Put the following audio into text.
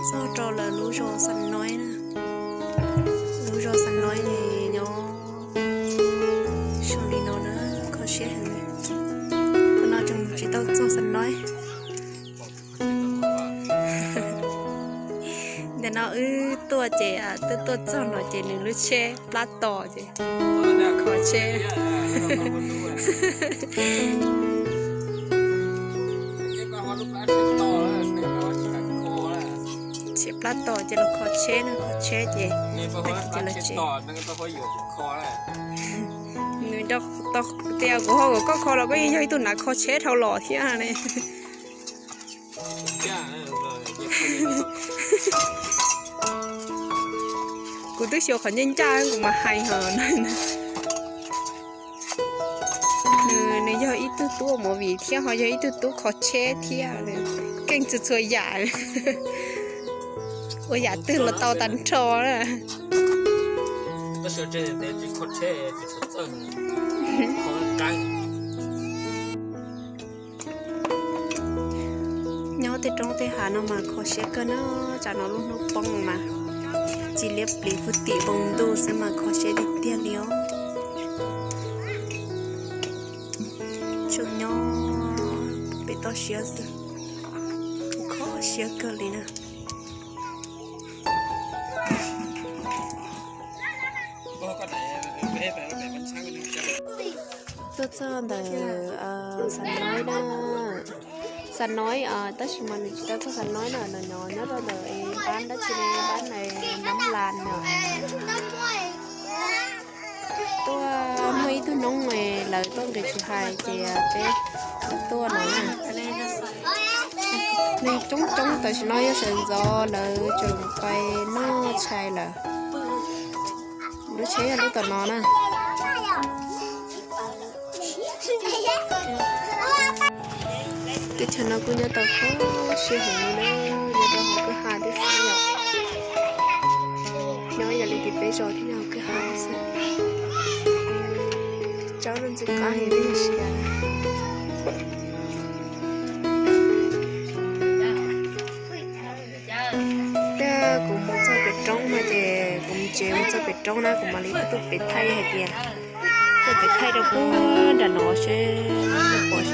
Txog rau lawv lub zos Xas Noib na. Lub zos Xas Noib es nyob sau li no na, kho siab heev li. Thaum no tseem tsis tau txog Xas Noib. Ntawm no wb tuaj ces twb tuaj txog no ces nws lub tsheb plab tos ces kho tsheb. Tsheb plab tos ces los kho tsheb no, kho tsheb ces tag kis ces los tsev. Nws tias kuv ho kom koj kho los koj yeej yog ib tug nav kho tsheb dhau los thiab ne. Kuv twb xyuas qhov ncaj ncaj kuv mas hais ho. Nws yog ib tug tub ua movie thiab ho yog ib tug tub kho tsheb thiab, keej txhua txhua yam. Ua yam twg los tau tag nrho na. Nyob tej roob tej hav no mas kho siab kawg na, tsam no lub hnub poob mas tsis liab plis puag tim npoo ntuj xwb mas kho siab tiag tiag li os. Tseem nyob pem toj siab xwb, kho siab kawg li na. Tuaj txog ntawm Xas Noib na. Xas Noib tab sis mas nws tsis tau txog Xas Noib na, nws nyob nyob rau ntawm es npab dab tsi li, npab Nab Las no. Tuaj muaj ib tug noob es lawv tuaj nqis tsis hais ces peb tuaj no na. Neeg coob coob tam sim no yog sawv ntxov lawv tseem pais noj tshais lawm. Lub tsheb yog lub tom no na. Teb chaws no kuj nyob tau kho siab heev li na, nyob rau hauv kwj ha tib si yom. Nyob yam li tim peb zos thiab yog kwj ha tib si. Tsaus ntuj ntxim qab heev li sia. Thiab kuv mus txog pem roob no ces kuv mus tsev mus txog pem roob na kuv mam li tuaj pem thaij hais tias, tuaj pem thaij rau puag nram no seb puas